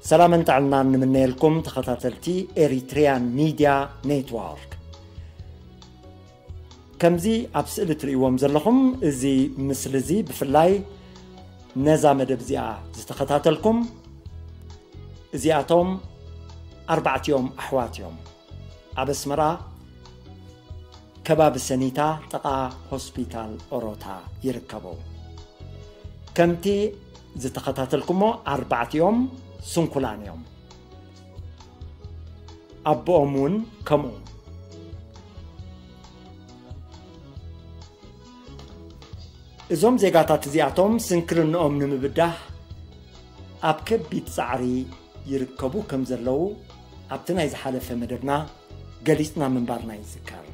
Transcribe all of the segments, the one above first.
ሰላምን ጥዕናን ንምነየልኩም ተኸታተልቲ ኤሪትሪያን ሚድያ ኔትወርክ። ከምዚ ኣብ ስእሊ ትርእይዎም ዘለኹም፣ እዚ ምስሊ እዚ ብፍላይ ነዛ መደብ እዚኣ ዝተኸታተልኩም፣ እዚኣቶም ኣርባዕቲኦም ኣሕዋት እዮም። ኣብ ኣስመራ ከባቢ ሰኒታ ጥቓ ሆስፒታል ኦሮታ ይርከቡ። ከምቲ ዝተኸታተልኩሞ ኣርባዕቲኦም ስንኩላን እዮም። ኣቦኦም እውን ከምኡ። እዞም ዜጋታት እዚኣቶም ስንክልንኦም ንምብዳህ ኣብ ከቢድ ጻዕሪ ይርከቡ ከም ዘለዉ ኣብቲ ናይ ዝሓለፈ መደብና ገሊጽና ምንባርና ይዝከር።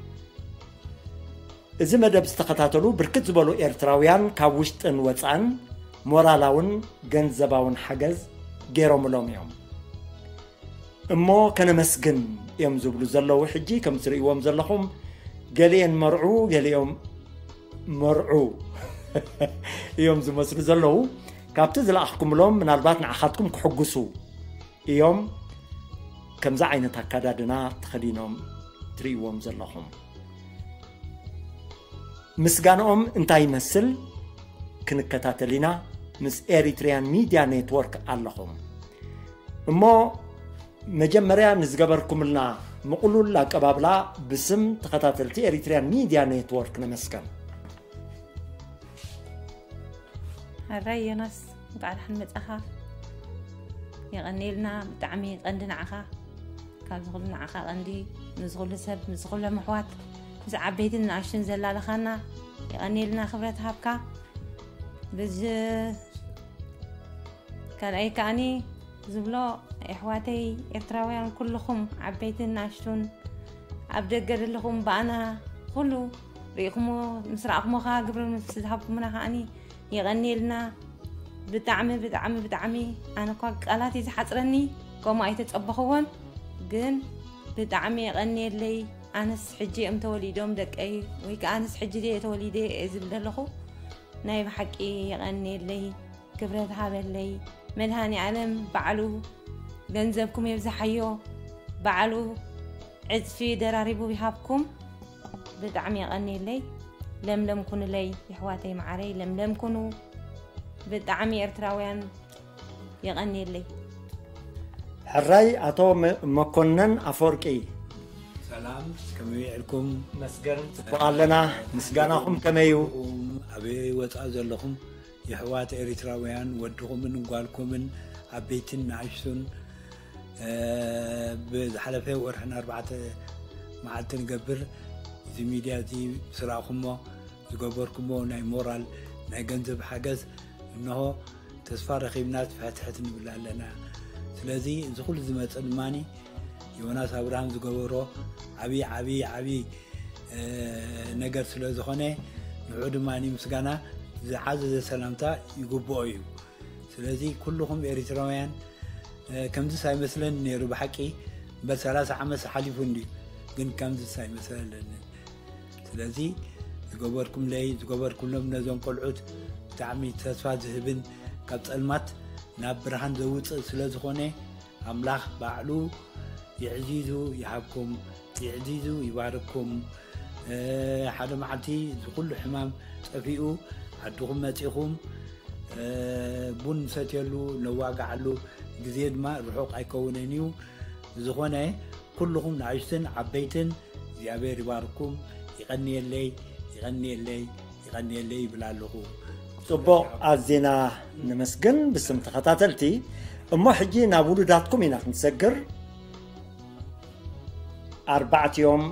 እዚ መደብ ዝተኸታተሉ ብርክት ዝበሉ ኤርትራውያን ካብ ውሽጥን ወጻእን ሞራላውን ገንዘባውን ሓገዝ ገይሮምሎም እዮም። እሞ ከነመስግን እዮም ዝብሉ ዘለዉ። ሕጂ ከም ትርእይዎም ዘለኹም ገሊኦም መርዑ፣ ገሊኦም መርዑ እዮም ዝመስሉ ዘለዉ። ካብቲ ዝለኣኽኩምሎም ምናልባት ንዓኻትኩም ክሕጉሱ እዮም ከምዚ ዓይነት ኣካዳድና ተኸዲኖም ትርእይዎም ዘለኹም። ምስጋንኦም እንታይ ይመስል ክንከታተል ኢና። ምስ ኤሪትሪያን ሚድያ ኔትወርክ ኣለኹም። እሞ መጀመርያ ንዝገበርኩምልና ምቕሉል ኣቀባብላ ብስም ተኸታተልቲ ኤሪትሪያን ሚድያ ኔትወርክ ነመስገን። ሕራይ ዮናስ፣ እንኳዕ ደሓን መጻኻ። የቐንየልና፣ ብጣዕሚ ቀንዲ ንዓኻ። ካብዚ ኩሉ ንዓኻ ቀንዲ፣ ንዚ ኩሉ ሰብ፣ ንዚ ኩሎም ኣሕዋት፣ ምስ ዓበይትን ንኣሽቱን ዘላለኻና፣ የቐንየልና፣ ክብረት ሃብካ። ብዚ ካልኣይ ከኣኒ ዝብሎ፣ ኣሕዋተይ ኤርትራውያን ኩልኹም ዓበይትን ንኣሽቱን ኣብ ደገ ዘለኹም ብኣና ኩሉ ርኢኹሞ፣ ምስ ረኣኹሞ ከኣ ግብረ መልሲ ዝሃብኩምና ከኣኒ የቐንየልና። ብጣዕሚ፣ ብጣዕሚ፣ ብጣዕሚ ኣነ እኳ ቃላት እዩ ዝሓጽረኒ፣ ከምኡ ኣይተጸበኽዎን። ግን ብጣዕሚ የቐንየለይ። ኣነስ ሕጂ እዮም ተወሊዶም ደቀይ፣ ወይ ከኣ ኣነስ ሕጂ ድየ ተወሊደ እየ ዝብል ዘለኹ። ናይ ብሓቂ የቐንየለይ። ክብረት ሃበለይ። መድሃኒ ኣለም ባዕሉ ገንዘብኩም የብዝሓዮ፣ ባዕሉ ዕጽፊ ደራሪቡ ይሃብኩም። ብጣዕሚ የቐንየለይ። ለምለም ኩኑለይ የሕዋተይ መዓረይ፣ ለምለም ኩኑ። ብጣዕሚ ኤርትራውያን የቐንየለይ። ሕራይ ኣቶ መ- መኮነን ኣፈወርቂ። ሰላም፣ ከመይ ውዒልኩም? መስገን ጽቡቕ ኣለና። ምስጋናኹም ከመይ እዩ? ኣበይ ወፃእ ዘለኹም የሕዋት ኤሪትራውያን፣ ወድኹምን ጓልኩምን፣ ዓበይትን ንኣሽቱን፣ እ፣ ብዝሓለፈ ወርሕን ኣርባዕተ መዓልቲ ንገብር እዚ ሚድያ እዚ ስራእኹሞ ዝገበርኩሞ ናይ ሞራል ናይ ገንዘብ ሓገዝ እንሆ ተስፋ ረኺብና ትሕትሕት ንብል ኣለና። ስለዚ እዚ ኩሉ ዝመፀ ድማኒ ዮናስ ኣብርሃም ዝገበሮ ዓብዪ ዓብዪ ዓብዪ እ፣ ነገር ስለ ዝኾነ ንዑ ድማ ምስጋና ዝዓዘዘ ሰላምታ ይግብኦ እዩ። ስለዚ ኩልኹም ኤሪትራውያን እ፣ ከምዚስ ኣይመስለን ነይሩ ብሓቂ እምበር ሰላሳ ዓመት ሓሊፉ እንድዩ፣ ግን ከምዚስ ኣይመስለንን። ስለዚ ዝገበርኩምለይ ዝገበርኩሎም ነዞም ቆልዑት ብጣዕሚ ተስፋ ዝህብን ካብ ጸልማት ናብ ብርሃን ዘውፅእ ስለ ዝኾነ ኣምላኽ ባዕሉ ይዕዚዙ ይሃብኩም፣ ይዕዚዙ ይባርኩም። እ፣ ሓደ መዓልቲ እዚ ኩሉ ሕማም ጠፊኡ ዓድኹም መፂኹም እ፣ ቡን ንሰትየሉ ነዋግዓሉ ግዜ ድማ ርሑቕ ኣይከውንን እዩ። ብዝኾነ ኩልኹም ንኣሽትን ዓበይትን እግዚኣብሔር ይባርኩም። ይቐንየለይ፣ ይቐንየለይ፣ ይቐንየለይ ይብል ኣለኹ። ጽቡቕ፣ ኣዚና ነመስግን ብስም ተኸታተልቲ። እሞ ሕጂ ናብ ውሉዳትኩም ኢና ክንሰግር። ኣርባዕቲኦም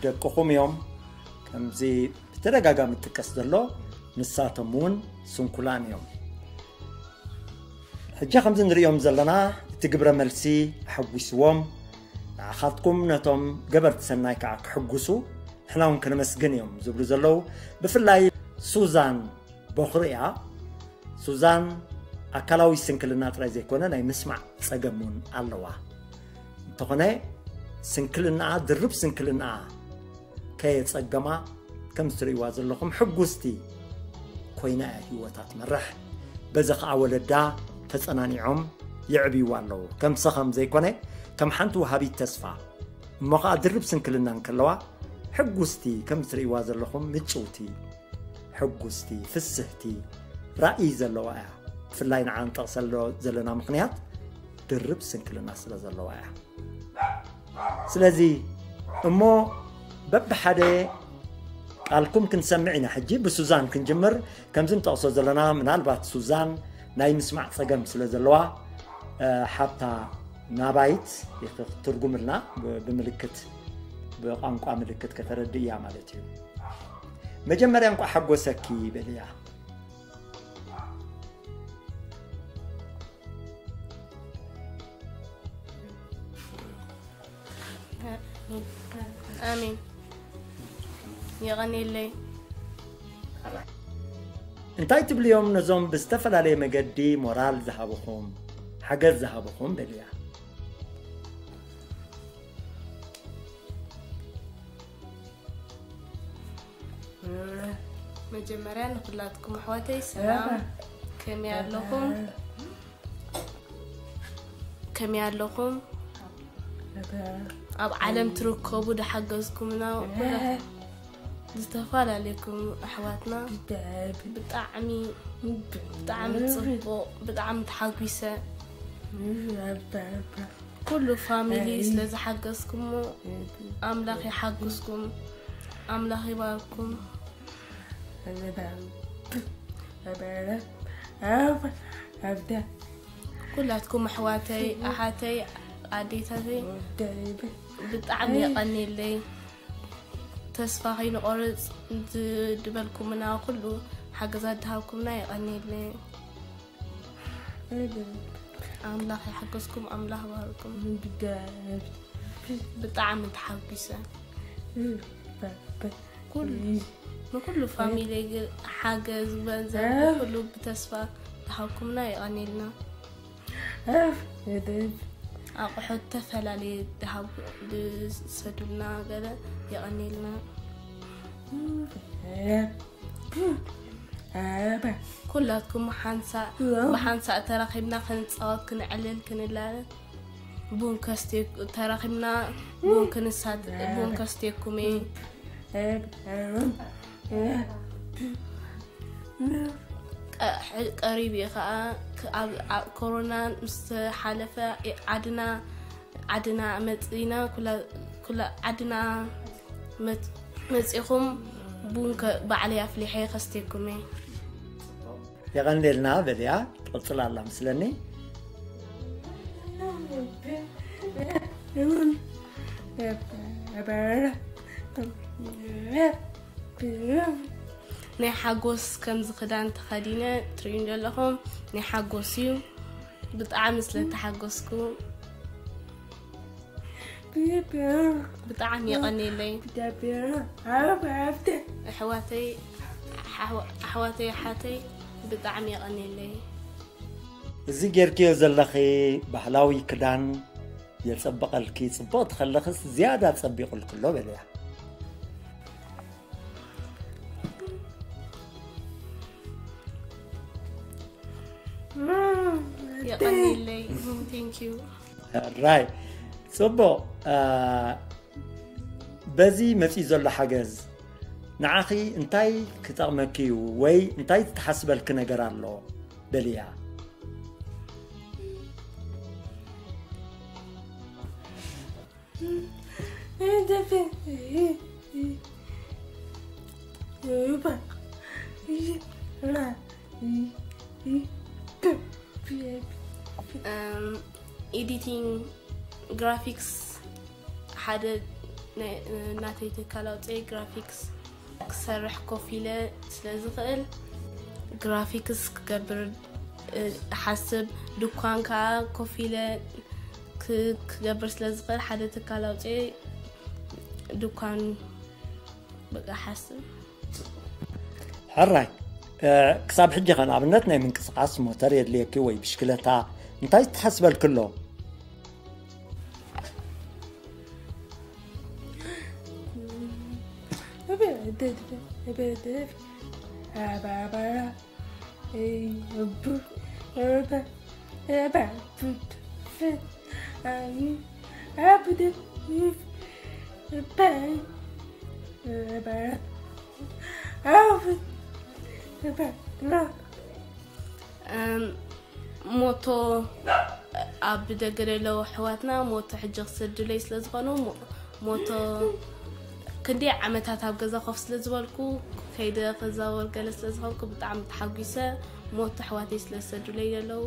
ደቅኹም እዮም። ከምዚ ብተደጋጋሚ ትጥቀስ ዘሎ ንሳቶም እውን ስንኩላን እዮም። ሕጂ ከምዚ ንሪኦም ዘለና እቲ ግብረ መልሲ ኣሐጒስዎም፣ ንዓኻትኩም ነቶም ገበርቲ ሰናይ ከዓ ክሕጉሱ ንሕና እውን ከነመስግን እዮም ዝብሉ ዘለዉ። ብፍላይ ሱዛን በኹሪ እያ። ሱዛን ኣካላዊ ስንክልና ጥራይ ዘይኮነ ናይ ምስማዕ ጸገም እውን ኣለዋ። እንተኾነ ስንክልናኣ፣ ድርብ ስንክልናኣ ከየጸገማ ከም እትርእይዋ ዘለኹም ሕጉስቲ ኮይና እያ ህይወታ ትመርሕ። በዚ ኸኣ ወለዳ ተጸናኒዖም ይዕብይዋ ኣለዉ። ከም ሰኸም ዘይኮነ፣ ከም ሓንቲ ወሃቢት ተስፋ። እሞ ኸኣ ድርብ ስንክልና እንከለዋ፣ ሕጉስቲ፣ ከም እትርእይዋ ዘለኹም ምጭውቲ፣ ሕጉስቲ፣ ፍስህቲ፣ ራእይ ዘለዋ እያ። ብፍላይ ንዓ ንጠቕሰሎ ዘለና ምኽንያት ድርብ ስንክልና ስለ ዘለዋ እያ። ስለዚ እሞ በብሓደ ቃልኩም ክንሰምዕ ኢና። ሕጂ ብሱዛን ክንጅምር። ከምዚ ንጠቕሶ ዘለና፣ ምናልባት ሱዛን ናይ ምስማዕ ጸገም ስለ ዘለዋ፣ እ፣ ሓብታ ናባይት ክትርጉምልና ብ-፣ ብምልክት፣ ብቋንቋ ምልክት ከተረድእ እያ ማለት እዩ። መጀመርያ እንቋዕ ሓጎሰኪ በልያ። ኣሜን። የቐኔለይ። እንታይ ትብልዮም ነዞም ብዝተፈላለየ መገዲ ሞራል ዝሃብኹም፣ ሓገዝ ዝሃብኹም በልያ። መጀመርያ ንኹላትኩም ኣሕዋተይ ሰላም፣ ከመይ ኣለኹም? ከመይ ኣለኹም? ኣብ ዓለም ትርከቡ ድሓገዝኩምና ኩላ-፣ ዝተፈላለየኩም ኣሕዋትና ብጣዕሚ፣ ብጣዕሚ ጽቡቕ፣ ብጣዕሚ ተሓጒሰ። ኩሉ ፋሚሊ ስለ ዝሓገዝኩሞ ኣምላኽ ይሓግዝኩም፣ ኣምላኽ ይባርኩም። ኩላትኩም ኣሕዋተይ፣ ኣሓተይ፣ ኣዴታተይ ብጣዕሚ የቐኔለይ። ተስፋ ከይንቆርጽ ዝድበልኩምና ኩሉ ሓገዛት ድሃብኩምና የቐኔለይ። ኣምላኽ ይሓግዝኩም፣ ኣምላኽ ይባርኩም። ብጣዕሚ ተሓጒሰ። ኩሉ፣ ንኩሉ ፋሚሊ ግ-፣ ሓገዝ፣ ገንዘብ፣ ኩሉ ብተስፋ ድሃብኩምና የቐኔልና። ኣቑሑት ተፈላለየ ድሃብ-፣ ድሰዱልና ገለ የቐኔልና። ኩላትኩም ሓንሳእ፣ ብሓንሳእ ተራኺብና ክንጻወት፣ ክንዕልል፣ ክንላለ፣ ቡን ከስቴ-፣ ተራኺብና ቡን ክንሳት-፣ ቡን ከስቴኩም እየ። ቀ-፣ ቀሪቡ እዩ ኸዓ፣ ክ-፣ ኣብ፣ ኣብ ኮሮና ምስ ሓለፈ፣ ዓድና፣ ዓድና መጺና፣ ኩላ፣ ኩላ ዓድና መጽ-፣ መጺኹም ቡን ከ-፣ ባዕለይ ኣፍሊሐ ከስቴኩም እየ። የቐንየልና በልያ፣ ትቕጽል ኣላ ምስለኒ። ናይ ሓጎስ ከምዚ ክዳን ተኸዲነ ትርእዩ ዘለኹም ናይ ሓጎስ እዩ። ብጣዕሚ ስለ ተሓጎስኩ ብጣዕሚ የቐንየለይ። ኣሕዋተይ፣ ኣሕዋ-፣ ኣሕዋተይ፣ ኣሓተይ ብጣዕሚ የቐንየለይ። እዚ ጌርክዮ ዘለኺ ባህላዊ ክዳን የጸብቐልኪ፣ ጽብቕቲ ከለኽስ ዝያዳ ጸቢቑልኪ ኣሎ በልያ። የቐንየለይ። Thank you። ራይ፣ ጽቡቕ። አ፣ በዚ መጺኡ ዘሎ ሓገዝ ንዓኺ እንታይ ክጠቕመኪ እዩ ወይ እንታይ ዝትሓስበልኪ ነገር ኣሎ? በልያ። እም፣ ኤዲቲንግ፣ ግራፊክስ ሓደ ናይ፣ ናተይ ትካል ኣውፅኤ ግራፊክስ ክሰርሕ ኮፍ ኢለ ስለ ዝኽእል ግራፊክስ ክገብር፣ እ፣ እሓስብ። ድኳን ከዓ ኮፍ ኢለ ክ-፣ ክገብር ስለ ዝኽእል ሓደ ትካል ኣውፅኤ ድኳን በቃ እሓስብ። ሕራይ፣ እ፣ ክሳብ ሕጂ ኸ ንኣብነት ናይ ምንቅስቓስ ሞተር የድልየኪ ወይ ብሽክለታ እንታይ ትሓስበልኪ ኣሎ? ሞቶ ኣብ ደገ ዘለዉ ኣሕዋትና ሞቶ ሕጂ ክሰዱለይ ስለ ዝኾኑ፣ ሞቶ ክንደይ ዓመታት ኣብ ገዛ ኮፍ ስለ ዝበልኩ፣ ከይደ ክዛወር ገለ ስለ ዝኾንኩ ብጣዕሚ ተሓጒሰ። ሞቶ ኣሕዋተይ ስለ ዝሰዱለይ ዘለዉ፣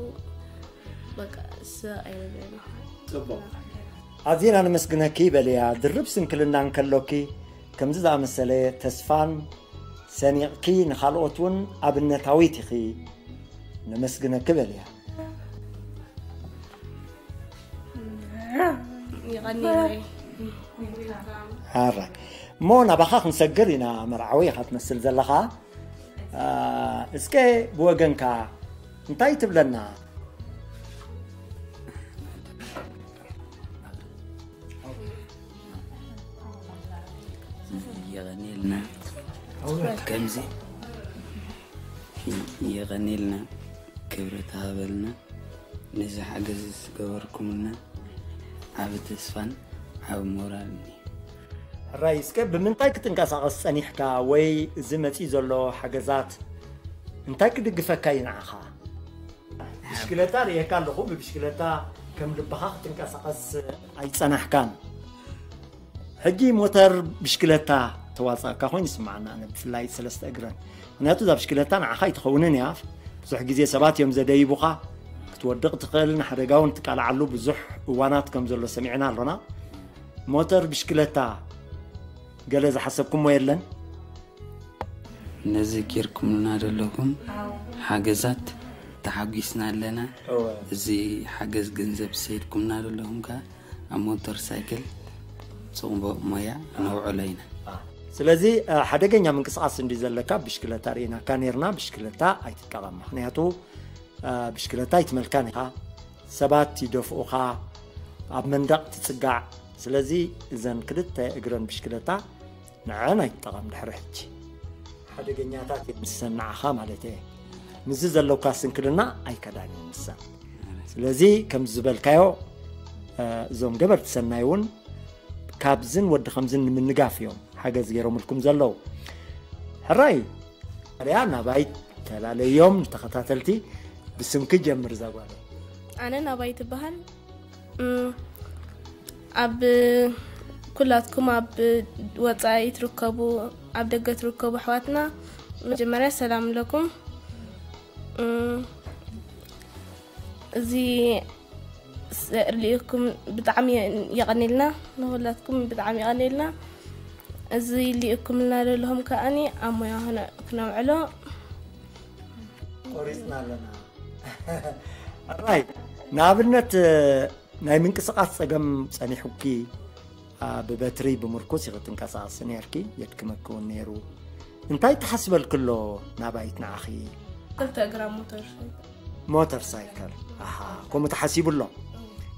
በቃ፣ እሰ ኣይረብዕን። ጽቡቕ። ኣዚና ነመስግነኪ በልያ። ድርብ ስንክልና እንከሎኪ፣ ከምዚ ዝኣመሰለ ተስፋን ሰኒቕኪ ንኻልኦት እውን ኣብነታዊት ኢኺ። ነመስግነኪ በልያ። ይቐንየለይ። ሓራይ። እሞ ናባኻ ክንሰግር ኢና፣ መርዓዊ ኢኻ ትመስል ዘለኻ። አ፣ እስከ ብወገንካ እንታይ ትብለና? የቐንየልና። ከምዚ የቐንየልና፣ ክብረት ሃበልና። ነዚ ሓገዝ ዝገበርኩምልና ዓቢ ተስፋን ዓቢ ሞራልን እዩ። ሕራይ፣ እስከ ብምንታይ ክትንቀሳቐስ ጸኒሕካ ወይ እዚ መጺኡ ዘሎ ሓገዛት እንታይ ክድግፈካ እዩ ንዓኻ? ብሽክለታ ርእየካ ኣለኹ፣ ብብሽክለታ ከም ልብኻ ክትንቀሳቐስ ኣይጸናሕካን። ሕጂ ሞተር ብሽክለታ ተዋጻእካ ኮይኑ ይስምዓና፣ ኣነ ብፍላይ ሰለስተ እግረን። ምኽንያቱ እዛ ብሽክለታ ንዓኻ ኣይትኸውንን እያ። ብዙሕ ግዜ ሰባት እዮም ዘደይቡኻ፣ ክትወድቕ ትኽእል፣ ንሓደጋ እውን ትቃልዓሉ ብዙሕ እዋናት ከም ዘሎ ሰሚዕና ኣሎና። ሞተር ብሽክለታ ገለ ዝሓሰብኩሞ የለን? ነዚ ጌርኩምልና ዘለኹም ሓገዛት ተሓጒስና ኣለና። እወ። እዚ ሓገዝ ገንዘብ ዝሰይድኩምና ዘለኹም ከኣ ኣብ ሞተር ሳይክል ጽቡቕ ሞያ ነውዕሎ ኢና። አ፣ ስለዚ፣ አ፣ ሓደገኛ ምንቅስቓስ እንዲ ዘለካ ብሽክለታ ርኢናካ ኔርና፣ ብሽክለታ ኣይትጠቐም። ምኽንያቱ፣ አ፣ ብሽክለታ ኣይትመልካን ኢኻ፣ ሰባት ይደፍኡኻ፣ ኣብ መንደቕ ትጽጋዕ። ስለዚ እዘን ክልተ እግረን ብሽክለታ ንዐን ኣይትጠቐም ድሕሪ ሕጂ። ሓደገኛታት እየን ንሰን ንዓኻ ማለት እየ። ምስዚ ዘለውካ ስንክልና ኣይከዳን እየን ንሰን። ስለዚ ከም ዝበልካዮ፣ እ፣ እዞም ገበርቲ ሰናይ እውን ካብዝን ወዲ ከምዝን ንምንጋፍ እዮም ሓገዝ ገይሮምልኩም ዘለዉ። ሕራይ፣ ማርያ ናባይ ተላለዮም ንተኸታተልቲ ብስምኪ ጀምር እዛ ጓለይ። ኣነ ናባይ ትበሃል። እም፣ ኣብ ኩላትኩም ኣብ ወጻኢ ትርከቡ፣ ኣብ ደገ ትርከቡ ኣሕዋትና መጀመርያ ሰላም ኣለኩም። እም፣ እዚ ስ-፣ ልኢኩም ብጣዕሚ የቐኒልና፣ ንኹላትኩም ብጣዕሚ የቐኒልና። እዚ ልኢኩምልና ዘለኹም ከኣኒ ኣብ ሞያ ክነ-፣ ክነውዕሎ። ቆሪጽና ኣለና። ሕራይ፣ ንኣብነት፣ ናይ ምንቅስቓስ ጸገም ጸኒሑኪ፣ ኣ፣ ብበትሪ ብምርኩስ ኢኺ ትንቀሳቐሲ ነይርኪ፣ የድክመኪ እውን ነይሩ። እንታይ ትሓስበልኪ ኣሎ ናባይት ንዓኺ? ክልተ እግራ ሞተር ሳይክል። ሞተር ሳይክል። ኣሃ፣ ከምኡ ተሓሲቡ ኣሎ።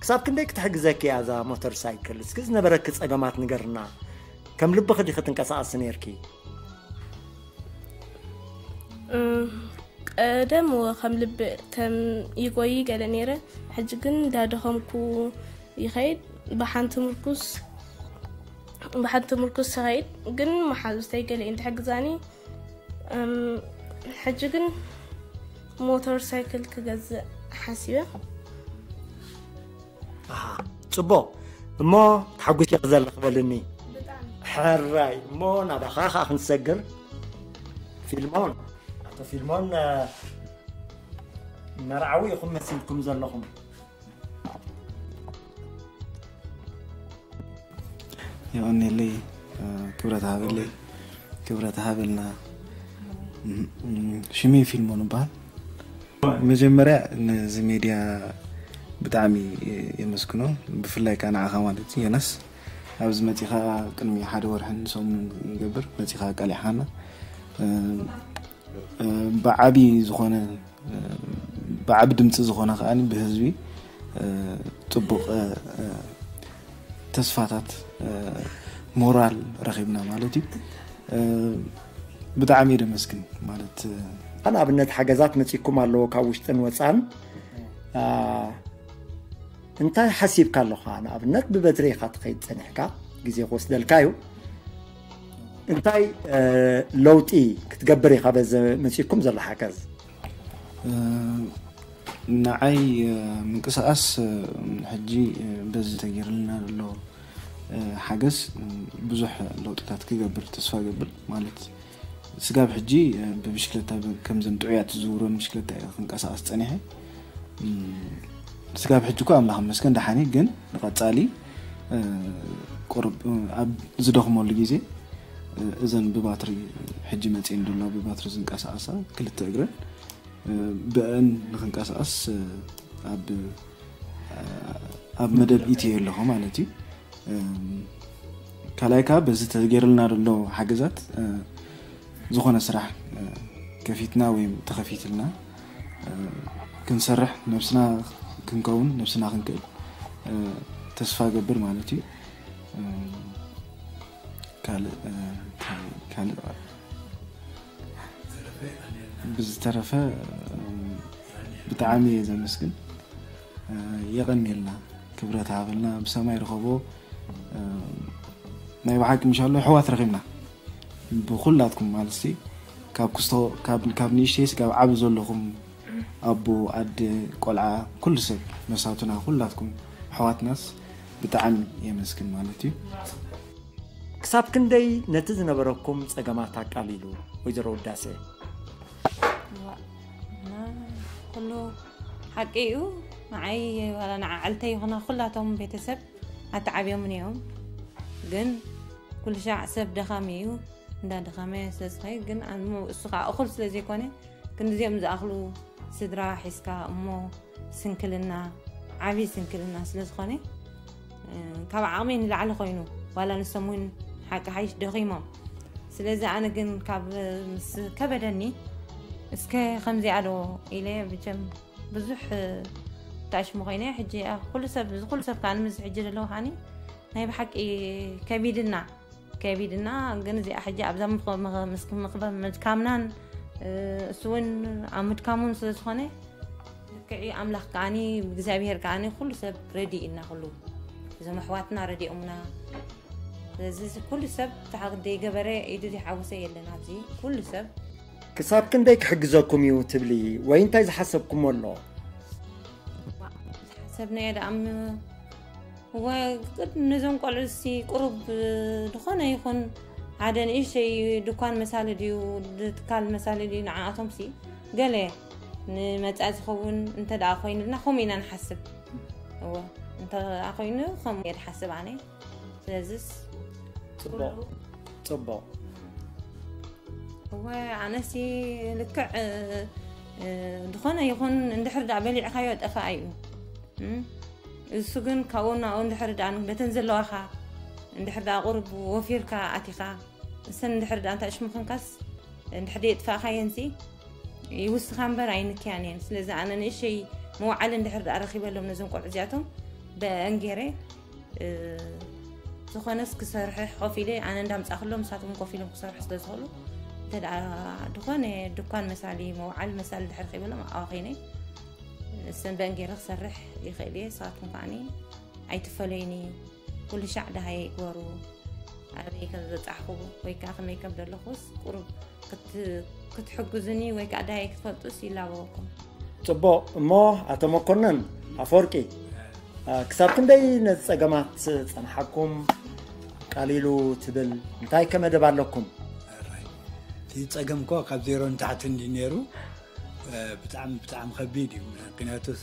ክሳብ ክንደይ ክትሕግዘኪ እያ እዛ ሞተር ሳይክል? እስኪ ዝነበረኪ ጸገማት ንገርና። ከም ልብኺ ዲኺ ትንቀሳቐሲ ነይርኪ? እም፣ ቀደም ወ-፣ ከም ልቢ ከም ይጎይ ገለ ነይረ። ሕጂ ግን እንዳደኸምኩ ይኸይድ። ብሓንቲ ምርኩስ፣ ብሓንቲ ምርኩስ ይኸይድ። ግን መሓዙተይ ገለ እየን ዝሕግዛኒ። እም፣ ሕጂ ግን ሞተር ሳይክል ክገዝእ ሓሲበ። ኣሃ፣ ጽቡቕ። እሞ ተሓጒሰ ዘለኹ በልኒ። ብጣዕሚ። ሕራይ፣ እሞ ናባኻ ኸኣ ክንሰግር። ፊልሞን፣ ኣቶ ፊልሞን፣ እ፣ መርዓዊ ኢኹም መሲልኩም ዘለኹም። የቐንየለይ፣ እ፣ ክብረት ሃበለይ፣ ክብረት ሃበልና። እም፣ እም፣ ሽመይ ፊልሞን እበሃል። መጀመርያ ነዚ ሜድያ ብጣዕሚ የመስግኖ፣ ብፍላይ ከኣ ንዓኻ ማለት እዩ ዮናስ። ኣብዚ መጺኻ ቅድሚ ሓደ ወርሕን ሰሙንን ይገብር መጺኻ ኣቃሊዕኻና። እ፣ እ፣ ብዓቢ ዝኾነ፣ እ፣ ብዓቢ ድምጺ ዝኾነ ከኣ ብህዝቢ፣ እ፣ ጽቡቕ፣ እ፣ እ፣ ተስፋታት፣ እ፣ ሞራል ረኺብና ማለት እዩ። እ፣ ብጣዕሚ እየ ደመስግን ማለት፣ እ፣ ንኣብነት ሓገዛት መጺኩም ኣለዎ ካብ ውሽጥን ወጻን። እንታይ ሓሲብካ ኣለኻ? ንኣብነት ብበትሪ ኢኻ ትኸይድ ጸኒሕካ፣ ግዜ ክወስደልካ እዩ። እንታይ ለውጢ ክትገብር ኢኻ በዚ መጺእኩም ዘሎ ሓገዝ? ንዓይ ምንቅስቃስ ሕጂ በዚ ተገይርልና ዘሎ ሓገዝ ብዙሕ ለውጥታት ክገብር ተስፋ ገብር። ማለት ስጋብ ሕጂ ብብሽክለታ፣ ከምዘን ጥዑያት ዝዝውረን ብሽክለታ እየ ክንቀሳቀስ ፀኒሐ። ስጋብ ሕጂ እኮ ኣምላኽ መስገን ደሓኒ፣ ግን ንቐፃሊ ቁርብ ኣብ ዝደኽመሉ ግዜ እዘን ብባትሪ፣ ሕጂ መፅኤን ዘሎ ብባትሪ ዝንቀሳቀሳ ክልተ እግረን ብአን ንክንቀሳቀስ ኣብ ኣብ መደብ ኢትዮ ኣለኹ ማለት እዩ። ካልኣይ ከዓ በዚ ተገይርልና ዘሎ ሓገዛት ዝኾነ ስራሕ ከፊትና ወይ ተኸፊትልና ክንሰርሕ፣ ነብስና ክንከውን፣ ነብስና ክንክእል ተስፋ ገብር ማለት እዩ። ካልእ ካልእ ብዝተረፈ ብጣዕሚ እየ ዘመስግን። የቐንየልና፣ ክብረት ሃበልና፣ ብሰማይ ርኸቦ። ናይ ብሓቂ ምሻሎ ኣሕዋት ረኺብና ብኩላትኩም ማለት ሲ ካብ ክስቶ ካብ ካብ ንእሽተይ ስጋብ ዓቢ ዘለኹም ኣቦ፣ ኣደ፣ ቆልዓ፣ ኩሉ ሰብ መሳቱና ኩላትኩም ኣሕዋትናስ ብጣዕሚ የመስግን ማለት እዩ። ክሳብ ክንደይ ነቲ ዝነበረኩም ጸገማት ኣቃሊሉ? ወይዘሮ ውዳሴ። ኩሉ ሓቂ እዩ። ንዓይ ዋላ ንዓዓልተይ ይኹና ኩላቶም ቤተሰብ ኣተዓብዮምን እዮም። ግን ኩሉ ሻዕ ሰብ ደኻሚ እዩ። እንዳደኸመ ስለዝኸይ ግን እሱ ከዓ እኹል ስለዘይኮነ ክንዲዚኦም ዝኣኽሉ ስድራ ሒዝካ እሞ ስንክልና ዓብዪ ስንክልና ስለዝኾነ ካብ ዓቕሚ ንላዕሊ ኮይኑ ዋላ ንሶም እውን ሓቂ ሓይሽ ደኺሞም። ስለዚ ኣነ ግን ካብ ምስ ከበደኒ እስከ ከምዚኣ ዶ ኢለ ብቸም ብዙሕ ታሽሙ ኮይነ ሕጂ ኩሉ ሰብ እዚ ኩሉ ሰብ ከዓ ንምዚ ሕጂ ዘለዉ ከዓኒ ናይ ብሓቂ ከቢድና ከቢድና ግን እዚኣ ሕጂ ኣብዛ ምድካምናን እሱ እውን ኣብ ምድካሙን ስለዝኾነ ልክዕ ኣምላኽ ከዓኒ እግዚኣብሄር ከዓኒ ኩሉ ሰብ ረዲእና ኩሉ እዞም ኣሕዋትና ረዲኦምና ስለዚ ኩሉ ሰብ ተሓግደ ገበረ ኢዱ ዘይሓወሰ የለን ኣብዚ ኩሉ ሰብ ክሳብ ክንደይ ክሕግዘኩም እዩ ትብሊ ወይ እንታይ ዝሓሰብኩም ኣሎ? ዝሓሰብናዮ ደኣ እወ ነዞም ቆልዑ ሲ ቁሩብ ዝኾነ ይኹን ሓደ ንእሽተይ ድኳን መሳሊ ድዩ ትካል መሳሊ ድዩ ንዓኣቶም ሲ ገለ ንመጻኢ ዝኸውን እንተ ደኣ ኮይኑልና ከምኡ ኢና ንሓስብ። እወ እንተ ደኣ ኮይኑ ከምኡ እየ ዝሓስብ ኣነ። ስለዚስ ጽቡቕ ጽቡቕ። እወ ኣነሲ ልክዕ ዝኾነ ይኹን እንድሕር ደኣ በሊዕካዮ ጠፋኣ እዩ። እሱ ግን ካብኡ ናብኡ እንድሕር ደኣ በተን ዘለዋኻ እንድሕር ደኣ ቁሩብ ወፊርካ ኣቲኻ እሰን እንድሕር ደኣ እንታይ ሽሙ ኾንካስ እንድሕር ደየጥፋእካየንሲ ይውስኻ እምበር ኣይንክያን እየን። ስለዚ ኣነ ንእሸይ መውዓሊ እንድሕር ደኣ ረኺበሎም ነዞም ቆልዑ እዚኣቶም በአን ገይረ ዝኾነስ ክሰርሕ ኮፍ ኢለ ኣነ እንዳምፃእክሎም ንሳቶም ኮፍ ኢሎም ክሰርሑ ስለ ዝኽእሉ እንተ ደኣ ዝኾነ ድኳን መሳሊ መውዓሊ መሳሊ ድሕር ከይበሎም ኣብኣ ኮይነ እሰን በእን ገይረ ክሰርሕ ይኽእል እየ። ንስኻትኩም ከዓኒ ኣይትፈለዩኒ፣ ኩሉ ሻዕ ደሃየ ግበሩ፣ ኣበይ ከም ዝበጻሕኩ ወይ ከዓ ከመይ ከም ዘለኹስ ቁሩብ ክትሕግዙኒ ወይ ከዓ ደሃየ ክትፈልጡስ ይላበወኩም። ጽቡቕ እሞ ኣቶ መኮነን ኣፈወርቂ ክሳብ ክንደይ ነዚ ጸገማት ጸንሓኩም ቀሊሉ ትብል እንታይ ከ መደብ ኣለኩም? እቲ ጸገም እኮ ካብ ዜሮ ንታሕቲ እንዲ ነይሩ ብጣዕሚ ብጣዕሚ ከቢድ እዩ። ምክንያቱስ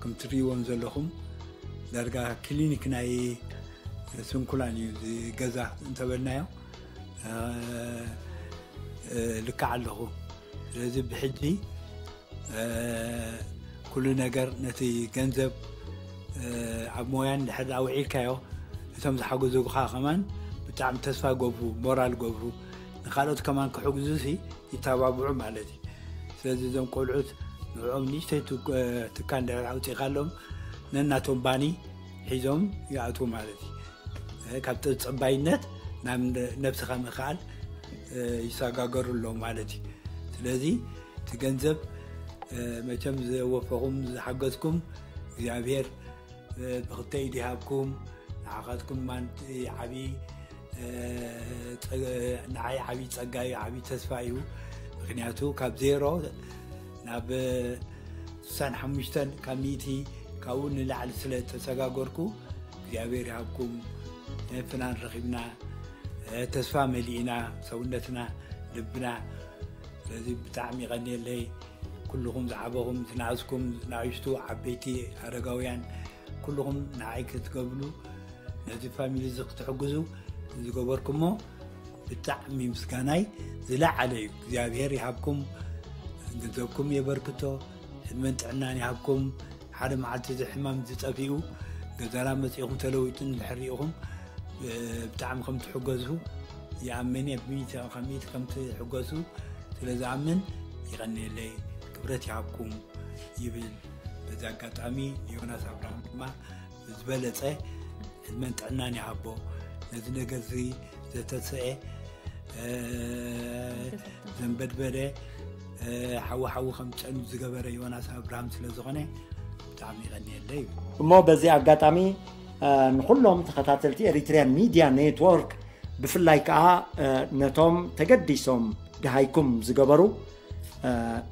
ከም ትርእይዎም ዘለኹም ዳርጋ ክሊኒክ ናይ ስንኩላን እዩ እዚ ገዛ እንተበልናዮ ልክዕ ኣለኹ። ስለዚ ብሕጂ ኩሉ ነገር ነቲ ገንዘብ ኣብ ሞያን ድሕር ውዒልካዮ እቶም ዝሓገዙካ ከማን ብጣዕሚ ተስፋ ገብሩ፣ ሞራል ገብሩ፣ ንካልኦት ከማን ክሕግዙ ሲ ይተባብዑ ማለት እዩ። ስለዚ እዞም ቆልዑት ንዕኦም ንእሽተይ ትካ እንድሕር ኣውፂእካሎም ነናቶም ባኒ ሒዞም ይኣትዉ ማለት እዩ። ካብ ተፀባይነት ናብ ነብስኻ ምኽኣል ይሰጋገሩ ኣለዉ ማለት እዩ። ስለዚ እቲ ገንዘብ መቸም ዘወፈኹም ዝሓገዝኩም እግዚኣብሔር ብክልተ ኢዱ ይሃብኩም። ንዓኻትኩም ማን ዓብዪ ንዓይ ዓብዪ ጸጋ እዩ፣ ዓብዪ ተስፋ እዩ። ምክንያቱ ካብ ዜሮ ናብ ስሳን ሓሙሽተን ካብ ሚእቲ ካብኡ ንላዕሊ ስለ ተሰጋገርኩ እግዚኣብሔር ይሃብኩም። ፍናን ረኺብና፣ ተስፋ መሊእና ሰውነትና፣ ልብና። ስለዚ ብጣዕሚ ይቐንየለይ። ኩልኹም ዝዓበኹም፣ ዝነኣስኩም፣ ዝናእሽቱ፣ ዓበይቲ፣ ኣረጋውያን፣ ኩልኹም ንዓይ ክትገብሉ፣ ነዚ ፋሚሊ እዚ ክትሕግዙ ዝገበርኩሞ ብጣዕሚ ምስጋናይ ዝለዓለ እዩ። እግዚኣብሔር ይሃብኩም፣ ገንዘብኩም የበርክቶ፣ ዕድመን ጥዕናን ይሃብኩም። ሓደ መዓልቲ እዚ ሕማም ዝጠፊኡ ገዛና መፂእኹም ተለዊጡ እንድሕር ሪኢኹም ብጣዕሚ ከም ትሕገዙ ይኣምን እየ። ብሚእቲ ካብ ሚእቲ ከም ትሕገዙ ስለ ዝኣምን ይቐንየለይ፣ ክብረት ይሃብኩም ይብል። በዚ ኣጋጣሚ ንዮናስ ኣብርሃም ድማ ዝበለፀ ዕድመን ጥዕናን ይሃቦ። ነዚ ነገር እዚ ዘተሰኤ ዘንበድበደ ሓዊ ሓዊ ከም ጨኑ ዝገበረ ዮናስ ኣብርሃም ስለ ዝኾነ ብጣዕሚ ይቐንየለይ። እሞ በዚ ኣጋጣሚ ንኩሎም ተኸታተልቲ ኤሪትሪያን ሚድያ ኔትወርክ ብፍላይ ከዓ ነቶም ተገዲሶም ድሃይኩም ዝገበሩ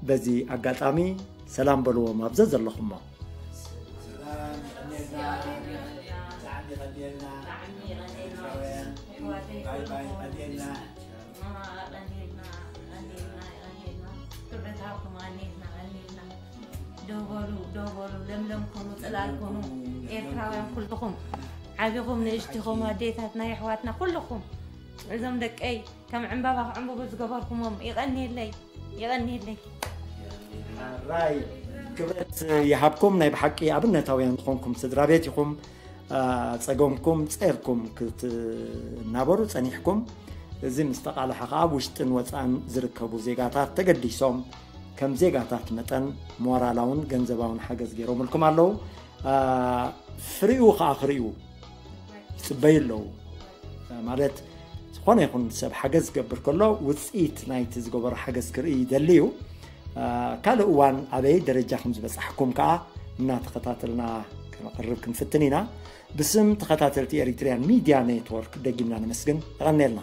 በዚ ኣጋጣሚ ሰላም በልዎም ኣብዘ ዘለኹሞ። ደበሉ ደበሉ ለምለም ኮኑ ፅላል ኮኑ ኤርትራውያን ኩልኹም ዓቢኹም ንእሽትኹም ኣዴታትና የሕዋትና ኩልኹም እዞም ደቀይ ከም ዕምባባ ክዕምብቡ ዝገበርኩሞም ይቐንየለይ ይቐንየለይ። ራይ ክብረት ይሃብኩም። ናይ ብሓቂ ኣብነታውያን ዝኾንኩም ስድራ ቤት ኢኹም። ጸገምኩም ጸርኩም ክትናበሩ ጸኒሕኩም። እዚ ምስ ተቓልሐ ከዓ ኣብ ውሽጥን ወፃእን ዝርከቡ ዜጋታት ተገዲሶም ከም ዜጋታት መጠን ሞራላውን ገንዘባውን ሓገዝ ገይሮምልኩም ኣለዉ። ፍሪኡ ከዓ ክርእዩ ይፅበዩ ኣለዉ። ማለት ዝኾነ ይኹን ሰብ ሓገዝ ዝገብር ከሎ ውፅኢት ናይቲ ዝገበሮ ሓገዝ ክርኢ ይደሊ እዩ። ካልእ እዋን ኣበይ ደረጃ ከም ዝበፃሕኩም ከዓ እናተኸታተልና ከነቕርብ ክንፍትን ኢና። ብስም ተኸታተልቲ ኤሪትሪያን ሚድያ ኔትወርክ ደጊምና ነመስግን። የቐንየልና።